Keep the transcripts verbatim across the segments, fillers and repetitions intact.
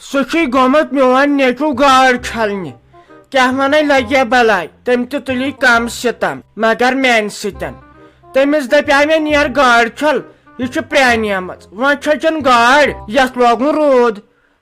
سُہ چھُے گوٚمُت میون نیٚچو گاڈ چھلنہِ۔ کیٛاہ ونے لگے بلاے، تٔمۍ تہِ تُلی کم ستم، مگر میانہِ سۭتٮ۪ن۔ تٔمِس دپیاو مےٚ نیر گاڈ چھل، یہِ چھِ پرٛانیمٕژ، وۄنۍ چھچن گاڈ، یتھ لوگُن روٗد۔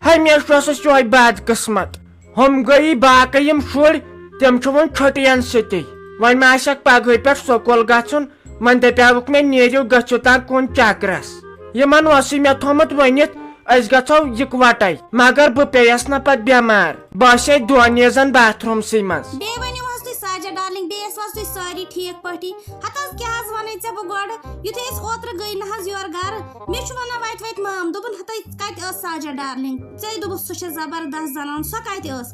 ہمیشہِ اوسُس یِہوے بدقٕسمت۔ ہُم گٔیی باقٕے یِم شُرۍ، تِم چھِ وۄنۍ چھُٹین سۭتی۔ وۄنۍ ما آسٮ۪کھ پگہٕے پٮ۪ٹھ سکوٗل گژھُن؟ وۄنۍ دپیاوُکھ مےٚ، نیٖرِو گٔژھِو تام کُن چکرس۔ یِمن اوسُے مےٚ تھوٚمُت ؤنِتھ، أسۍ گژھو یکوٹے، مگر بہٕ پیٚیس نہ پتہٕ بٮ۪مار۔ بہٕ آسے دۄن نیزن باتھ روٗمسٕے منٛز۔ بیٚیہِ ؤنِو حظ تُہۍ ساجد ڈارلنگ، بیٚیہِ ٲسوا حظ تُہۍ سٲری ٹھیٖک پٲٹھی؟ ہتہٕ حظ کیٛاہ حظ ونے ژےٚ بہٕ گۄڈٕ؟ یُتھُے أسۍ اوترٕ گٔے نہ حظ یورٕ گرٕ، مےٚ چھُ ونان وتہِ وتہِ مام، دوٚپُن، ہتے کتہِ ٲس ساجد ڈارلنگ؟ ژےٚ دوٚپُس سۄ چھےٚ زبردست زنان، سۄ کتہِ ٲس؟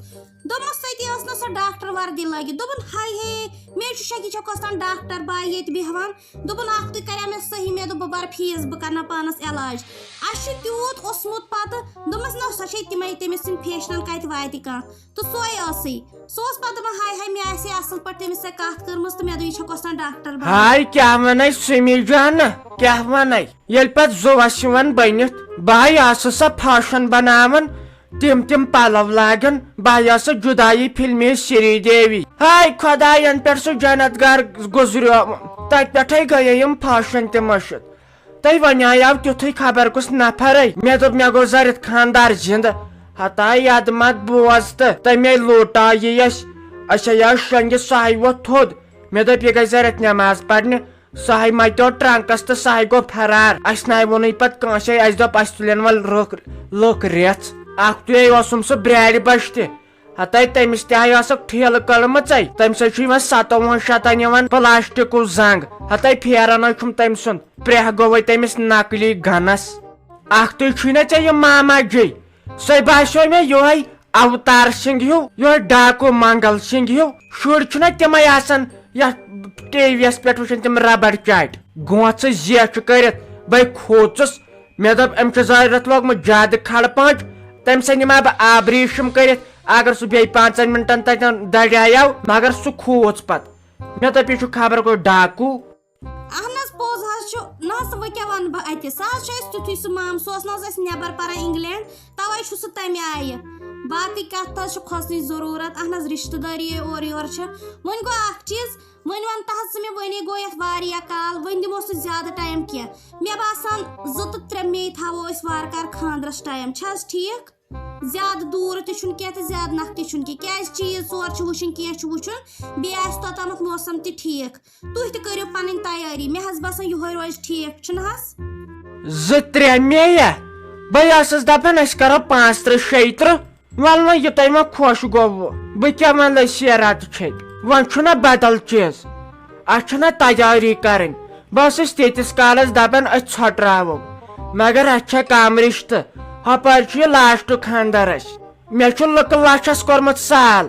دوٚپمس تٔتی ٲس نہٕ سۄ ڈاکٹر وردی لٲگِتھ۔ دوٚپُن، ہاے ہے، مےٚ چھُ شکی چھےٚ کۄس تام ڈاکٹر باے ییٚتہِ بیٚہوان۔ دوٚپُن، اکھ تُے کریٛاو مےٚ صحیح، مےٚ دوٚپ، بہٕ برٕ فیس، بہٕ کرناو پانس علاج۔ اسہِ چھُ تیوٗت اوسمُت پتہٕ۔ دوٚپمس، نہ، سۄ چھے تِمے، تٔمِس سٕنٛدۍ فیشنن کتہِ واتہِ کانٛہہ۔ تہٕ سۄے ٲسٕے۔ سُہ اوس پتہٕ دپان، ہاے ہاے، مےٚ آسہِ ہے اصل پٲٹھۍ تٔمِس سۭتۍ کتھ کٔرمٕژ تہٕ مےٚ دوٚپ، یہِ چھےٚ کۄس تام ڈاکٹر باے۔ ہاے، کیٛاہ ونے سُمی جانہٕ، کیٛاہ ونے؟ ییٚلہِ پتہٕ زُوس یِوان بٔنِتھ، بہٕ ہاے ٲسٕس سۄ فیشن بناوان، تِم تِم پلو لاگان، بہٕ ہاے ٲسٕس جدایی فلمی سری دیوی۔ ہاے خداین پٮ۪ٹھ سُہ جنت گار گُزریومُت، تتہِ پٮ۪ٹھے گٔیے یِم فیشن تہِ مٔشِتھ۔ تہٕ وۄنۍ آیاو تیُتھُے خبر کُس نفرے۔ مےٚ دوٚپ، مےٚ گوٚو زرِتھ خاندار زِندٕ۔ ہتاے ادٕ مت بوز تہٕ تَمے لوٹاو یہِ اَسہِ۔ أسۍ آیاو شۄنٛگِتھ، سُہ ہاے ووٚتھ تھوٚد۔ مےٚ دوٚپ، یہِ گژھِ زرِتھ نٮ۪ماز پرنہِ۔ سُہ ہاے متیو ٹرنکس تہٕ سُہ ہاے گوٚو فرار۔ اَسہِ ناے ووٚنُے پتہٕ کٲنٛسے، اَسہِ دوٚپ، اَسہِ تُلن وۄنۍ لُکھ، لُکھ رٮ۪ژھ۔ اکھ تُے اوسُم سُہ برٛارِ بچھ تہِ۔ ہتے تٔمِس تہِ ہاے ٲسکھ ٹھیلہٕ کٔڑمٕژے، تٔمِس ہاے چھُ یِوان ستووُہن شتن یِوان پلاسٹکُک زنگ۔ ہتے پھیران ہاے چھُم تٔمۍ سُنٛد، پرٛیہ گوٚوے تٔمِس نقلی گنس۔ اکھ تُے چھُے نہ ژےٚ یہِ ماما جی، سُے باسیو مےٚ یِہوٚے اوتار سنگھ ہیوٗ، یِہوٚے ڈاکو منگل سنگھ ہیوٗ۔ شُرۍ چھِنہ تِمے آسان یتھ ٹی وی یس پٮ۪ٹھ وٕچھان تِم ربڑ چاٹہِ۔ گونٛژھ زیچھِ کٔرِتھ بے کھوٗژُس۔ مےٚ دوٚپ، أمۍ چھُ ظٲہرس لوگمُت زیادٕ کھڑ پانٛچ، تٔمۍ سۭتۍ نِمہٕ ہا بہٕ آبریٖشم کٔرِتھ۔ اگر سُہ بیٚیہِ پانٛژن منٹن تتٮ۪ن دڑیایاو، مگر سُہ کھوٗژ پتہٕ۔ مےٚ دوٚپ، یہِ چھُ خبر کوٚت ڈاکوٗ۔ اہن حظ، پوٚز حظ چھُ۔ نہ حظ، وۄنۍ کیٛاہ ونہٕ بہٕ اتہِ؟ سُہ حظ چھُ اَسہِ تیُتھُے سُہ مام، سُہ اوس نہ حظ اَسہِ نٮ۪بر پران انگلینڈ، توے چھُ سُہ تمہِ آیہِ۔ باقٕے کتھ حظ چھِ کھۄژنٕچ ضروٗرت۔ اہن حظ، رشتہٕ دٲری اورٕ یورٕ چھِ۔ وۄنۍ گوٚو اکھ چیٖز، وۄنۍ وَن تہٕ حظ ژٕ مےٚ، وۄنۍ گوٚو یَتھ واریاہ کال، وۄنۍ دِموس نہٕ زیادٕ ٹایم کینٛہہ۔ مےٚ باسان، زٕ تہٕ ترٛےٚ مے تھاوو أسۍ وارٕ کارٕ خانٛدرَس ٹایم، چھا حظ ٹھیٖک؟ زیادٕ دوٗر تہِ چھُنہٕ کینٛہہ تہٕ زیادٕ نَکھ تہِ چھُنہٕ کینٛہہ، کیٛازِ چیٖز ژور چھِ وٕچھِنۍ، کینٛہہ چھُ وٕچھُن، بیٚیہِ آسہِ توٚتامَتھ موسَم تہِ ٹھیٖک۔ تُہۍ تہِ کٔرِو پَنٕنۍ تیٲری، مےٚ حظ باسان، یِہوٚے روزِ ٹھیٖک، چھُنہٕ حظ؟ زٕ ترٛےٚ مے یا؟ بہٕ ٲسٕس دَپان، أسۍ کَرو پانٛژھ تٕرٛہ شیٚیہِ تٕرٛہ۔ وَلہٕ وۄنۍ یہِ تۄہہِ وۄنۍ خۄش گوٚوٕ، بہٕ کیٛاہ وَنہٕ لٔسۍ یہِ رَتہٕ چھٔپۍ؟ وۄنۍ چھُنہ بدل چیٖز، اَتھ چھُنہ تیٲری کَرٕنۍ۔ بہٕ ٲسٕس تیٖتِس کالَس دَپان أسۍ ژھۄٹراوو، مگر اَتھ چھےٚ کَم رِشتہٕ۔ ہۄپٲرۍ چھُ یہِ لاسٹُک خانٛدر اَسہِ۔ مےٚ چھُ لُکہٕ لَچھَس کوٚرمُت سال،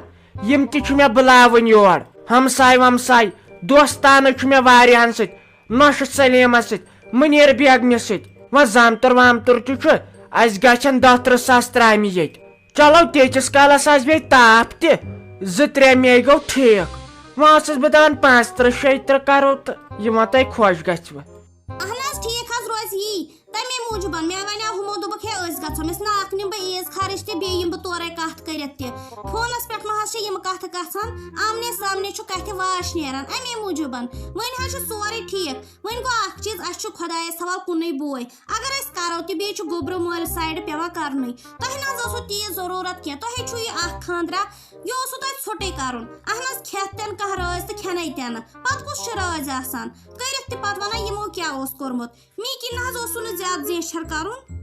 یِم تہِ چھِ مےٚ بُلاوٕنۍ یور۔ ہمساے ومساے، دوستانہٕ چھُ مےٚ واریاہَن سۭتۍ، نۄشہِ سلیمس سۭتۍ، منیر بیگمہِ سۭتۍ۔ وۄنۍ زامتُر وامتُر تہِ چھُ، اسہِ گژھن دہ ترٕہ ساس ترامہِ ییٚتہِ۔ چلو، تیٖتِس کالس آسہِ بیٚیہِ تاپھ تہِ، زٕ ترٛےٚ مے گوٚو ٹھیٖک۔ وۄنۍ ٲسٕس بہٕ دپان، پانٛژھ ترٕہ شیٚیہِ ترٕہ کرو تہٕ یہِ وۄنۍ تۄہہِ خۄش گژھِوٕ۔ اہن حظ، ٹھیٖک حظ روزِ یی۔ تَمے موٗجوٗبَن مےٚ وَنیٛاو ہُمو، دوٚپُکھ، ہے، أسۍ گژھو۔ مےٚ ٲس نہٕ اکھ نِمہٕ بہٕ عیٖذ خرٕچ تہِ، بیٚیہِ یِمہٕ بہٕ تورَے کَتھ کٔرِتھ تہِ۔ فونَس پٮ۪ٹھ ما حظ چھِ یِم کَتھٕ گژھان؟ آمنے سامنے چھُ کَتھِ واش نیران، اَمے موٗجوٗبَن۔ وۄنۍ حظ چھُ سورُے ٹھیٖک۔ وۄنۍ گوٚو اکھ چیٖز، اَسہِ چھُ خۄدایَس حوالہٕ کُنُے بوے۔ اگر أسۍ کَرو تہِ، بیٚیہِ چھُ گوٚبرٕ مٲلۍ سایڈٕ پٮ۪وان کَرنُے۔ تۄہہِ نہ حظ ٲسوٕ تیٖژ ضروٗرت کینٛہہ، تۄہے چھُو یہِ اکھ خانٛدرا، یہِ اوسوٕ تۄہہِ ژھوٚٹٕے کَرُن۔ اہن حظ، کھٮ۪تھ تہِ نہٕ کانٛہہ رٲزۍ تہٕ کھٮ۪نَے تہِ نہٕ۔ پَتہٕ کُس چھُ رٲزۍ آسان؟ کٔرِتھ تہِ پَتہٕ وَنان، یِمو کیٛاہ اوس کوٚرمُت؟ مے کِنۍ نہ حظ اوسُے نہٕ زیادٕ زیچھر کرُن۔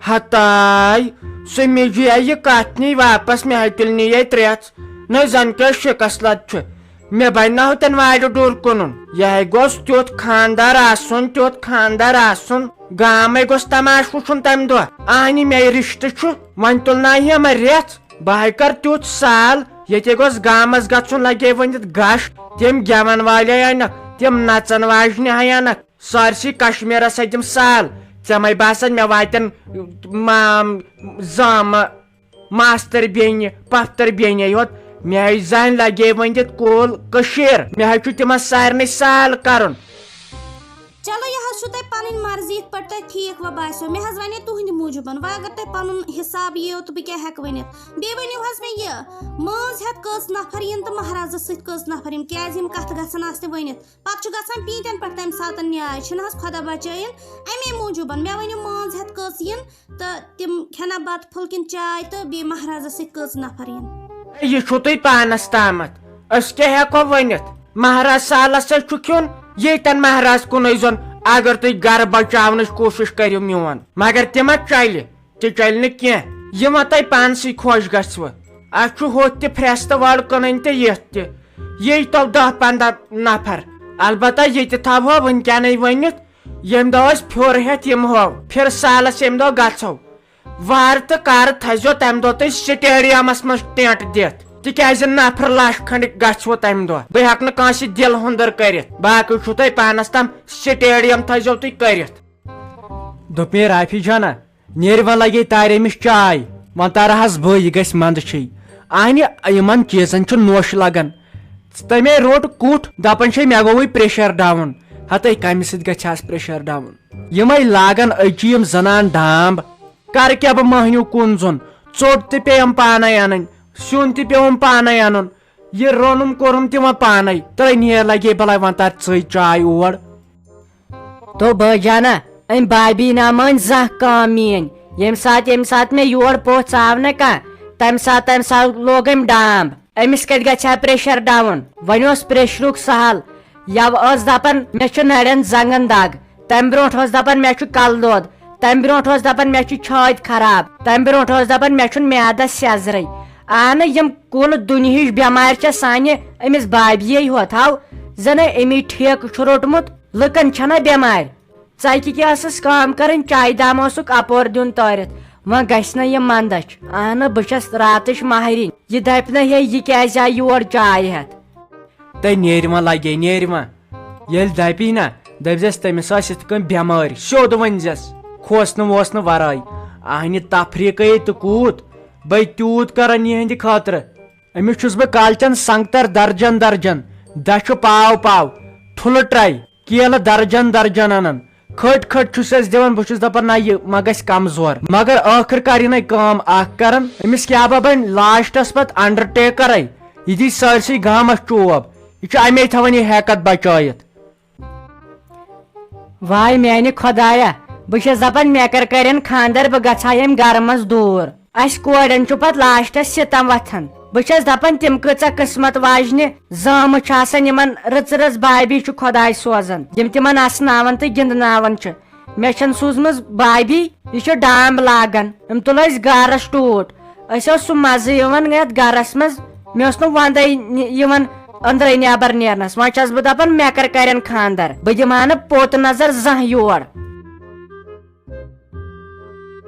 ہتاے، سُہ مِجے یہِ کتھ نی واپس، مےٚ ہاے تُلنی یے ترٛٮ۪ژھ۔ نہ زن کیٛاہ شکس لد چھُ۔ مےٚ بنہِ نہ ہوتن وارِ ڈوٗر کٕنُن۔ یہِ ہاے گوٚژھ تیُتھ خاندار آسُن، تیُتھ خاندار آسُن۔ گامے گوٚژھ تماش وٕچھُن تمہِ دۄہ۔ اہنہِ مے رشتہٕ چھُ، وۄنۍ تُلناوِ یِم رٮ۪ژھ۔ بہٕ ہاے کرٕ تیُتھ سال، ییٚتے گوٚژھ گامس گژھُن، لگے ؤنِتھ گش۔ تِم گٮ۪ون والے انکھ، تِم نژن واجنہِ ہاے انکھ۔ سارسی کشمیرس سۭتۍ دِم سال۔ ژےٚ مَے باسان مےٚ واتن مام، زامہٕ، ماستٕر بیٚنہِ، پۄپھتٕر بیٚنہِ یوت؟ مےٚ ہَے زانہِ لگے ؤنِتھ کول کٔشیٖر۔ مےٚ ہَے چھُ تِمن سارنٕے سال کرُن۔ چلو، یہِ حظ چھُ تۄہہِ پنٕنۍ مرضی، یِتھ پٲٹھۍ تۄہہِ ٹھیٖک و باسیو۔ مےٚ حظ ونے تُہنٛدِ موٗجوٗبن، وۄنۍ اگر تۄہہِ پنُن حساب یِیو تہٕ بہٕ کیٛاہ ہٮ۪کہٕ ؤنِتھ؟ بیٚیہِ ؤنِو حظ مےٚ یہِ، مٲنٛز ہٮ۪تھ کٔژ نفر یِن تہٕ مہرازس سۭتۍ کٔژ نفر یِن؟ کیٛازِ یِم کتھٕ گژھن آسنہِ ؤنِتھ؟ پتہٕ چھُ گژھان پیٖنتٮ۪ن پٮ۪ٹھ تمہِ ساتہٕ نیاے، چھُنہٕ حظ خۄدا بچٲیِن؟ امے موٗجوٗبن مےٚ ؤنِو، مٲنٛز ہٮ۪تھ کٔژ یِن تہٕ تِم کھٮ۪نا بتہٕ پھوٚل کِنہٕ چاے تہٕ بیٚیہِ مہرازس سۭتۍ کٔژ نفر یِن؟ یہِ چھُو تُہۍ پانس تامتھ، أسۍ کیٛاہ ہٮ۪کو ؤنِتھ؟ مہراز سالس سۭتۍ چھُ کھیوٚن، ییٚتٮ۪ن مہراز کُنُے زوٚن۔ اگر تُہۍ گرٕ بچاونٕچ کوٗشش کٔرِو میون، مگر تہِ ما چلہِ؟ تہِ چلہِ نہٕ کینٛہہ، یہِ ما تۄہہِ پانسٕے خۄش گژھِوٕ۔ اَسہِ چھُ ہُتھ تہِ پھرٛستہٕ وَڑ کٕنٕنۍ تہٕ یِتھ تہِ۔ ییٚتہِ تو دَہ پنٛداہ نفر۔ البتہ ییٚتہِ تھاوہو وٕنکٮ۪نٕے ؤنِتھ، ییٚمہِ دۄہ أسۍ پھیُر ہٮ۪تھ یِمہو، پھِرٕ سالس ییٚمہِ دۄہ گژھو، وارٕ تہٕ کارٕ تھٲیزیو تَمہِ دۄہ تُہۍ سٹیڈیمس منٛز ٹینٹ دِتھ، تِکیازِ نفر لچھ کھنڈ گژھِوٕ تَمہِ دۄہ۔ بہٕ ہٮ۪کہٕ نہٕ کٲنٛسہِ دِل ہُنٛدر کٔرِتھ، باقٕے چھُو تۄہہِ پانس تام۔ سٹیڈیم تھٲیزیو تُہۍ کٔرِتھ۔ دوٚپ مےٚ، رافی جانا، نیرِ وۄنۍ لگے تارِ أمِس چاے۔ وۄنۍ تارٕ حظ بہٕ، یہِ گژھِ منٛدٕ چھے۔ اہنہِ، یِمن چیٖزن چھُ نوٚش لگان۔ تَمے روٚٹ کُٹھ، دپان چھے مےٚ گوٚوٕے پریشر ڈاوُن۔ ہتے کمہِ سۭتۍ گژھِ ہس پریشر ڈاوُن؟ یِمے لاگان أچی یِم زنان ڈامب۔ کرٕ کیٛاہ بہٕ مٔہنیوٗ کُن زوٚن؟ ژوٚٹ تہِ پیٚیَم پانے انٕنۍ، سیُن تہِ پیٚوم پانے انُن۔ یہِ روٚنُم کوٚرُم تہِ وۄنۍ پانے۔ ترٛے نیر لگے بلاے، وۄنۍ تار ژٕے چاے اور۔ تو بٲجانہ، أمۍ بابی نہ مٲنۍ زانٛہہ کٲم میٲنۍ۔ ییٚمہِ ساتہٕ، ییٚمہِ ساتہٕ مےٚ یور پوٚژھ آو نہ کانٛہہ، تَمہِ ساتہٕ، تَمہِ ساتہٕ لوگ أمۍ ڈامب۔ أمِس کَتہِ گژھِ ہا پریشر ڈاوُن؟ وۄنۍ اوس پریشرُک سہل۔ یَوٕ ٲس دَپان، مےٚ چھُ نَرٮ۪ن زنٛگن دگ۔ تَمہِ برونٛٹھ اوس دَپان، مےٚ چھُ کَلہٕ دود۔ تَمہِ برونٛٹھ اوس دَپان، مےٚ چھُ چھٲتۍ خراب۔ تَمہِ برونٛٹھ اوس دَپان، مےٚ چھُنہٕ میادَس سیٚزرٕے۔ اہنہٕ، یِم کُل دُنیہٕچ بٮ۪مارِ چھےٚ سانہِ أمِس بابیے ہوت۔ ہاو، زَنَے أمی ٹھیکہٕ چھُ روٚٹمُت۔ لُکن چھنہ بٮ۪مارِ؟ ژکہِ کیٛاہ ٲسٕس کٲم کرٕنۍ، چایہِ دام اوسُکھ اپور دیُن تٲرِتھ۔ وۄنۍ گژھِ نہ یہِ منٛدچھ۔ اہنہٕ، بہٕ چھس راتٕچ ماہرِنۍ۔ یہِ دپہِ نہ، ہے، یہِ کیٛازِ آیہِ یور چاے ہٮ۪تھ؟ تہٕ نیرِ وۄنۍ لگے، نیرِ وۄنۍ۔ ییٚلہِ دپی نہ، دٔپزٮ۪س تٔمِس ٲس یِتھ کٔنۍ بٮ۪مٲرۍ، سیوٚد ؤنۍزٮ۪س، کھوژنہٕ ووژنہٕ ورٲے۔ اہنہِ تفریٖقے تہٕ کوٗت، بے تیوٗت کرن یِہنٛدِ خٲطرٕ۔ أمِس چھُس بہٕ کالچن سنگتر درجن درجن، دَچھِ پاو پاو، ٹھُلہٕ ٹرے، کیلہٕ درجن درجن انان۔ کھٔٹۍ کھٔٹۍ چھُس أسۍ دِوان، بہٕ چھُس دپان، نہ، یہِ ما گژھِ کمزور۔ مگر ٲخٕر کار یہِ نَے کٲم اکھ کران۔ أمِس کیٛاہ بہ بنہِ لاسٹس پتہٕ انڈرٹیکرے؟ یہِ دی سٲرسٕے گامس چوب۔ یہِ چھُ امے تھاوان یہِ ہیکتھ بچٲیِتھ۔ واے میانہِ خۄدایا، بہٕ چھَس دَپان، مےٚ کر کرن خاندر، بہٕ گژھٕ ہا ییٚمہِ گرٕ منٛز دوٗر۔ اَسہِ کورٮ۪ن چھُ پتہٕ لاسٹس سِتم وۄتھان۔ بہٕ چھَس دَپان، تِم کۭژاہ قٕسمت واجنہِ زامہٕ چھِ آسان، یِمن رٕژ رٕژ بابی چھُ خۄداے سوزان، یِم تِمن اسناوان تہٕ گِنٛدناوان چھِ۔ مےٚ چھَن سوٗزمٕژ بابی، یہِ چھُ ڈامب لاگان، أمۍ تُل اَسہِ گرس ٹوٗٹ۔ اَسہِ اوس سُہ مزٕ یِوان یَتھ گرس منٛز۔ مےٚ اوس نہٕ وندے نِ-، یِوان أنٛدرَے نٮ۪بر نیرنس۔ وۄنۍ چھَس بہٕ دَپان، مےٚ کر کرن خاندر، بہٕ دِمہٕ ہا نہٕ پوٚت نظر زانٛہہ یور۔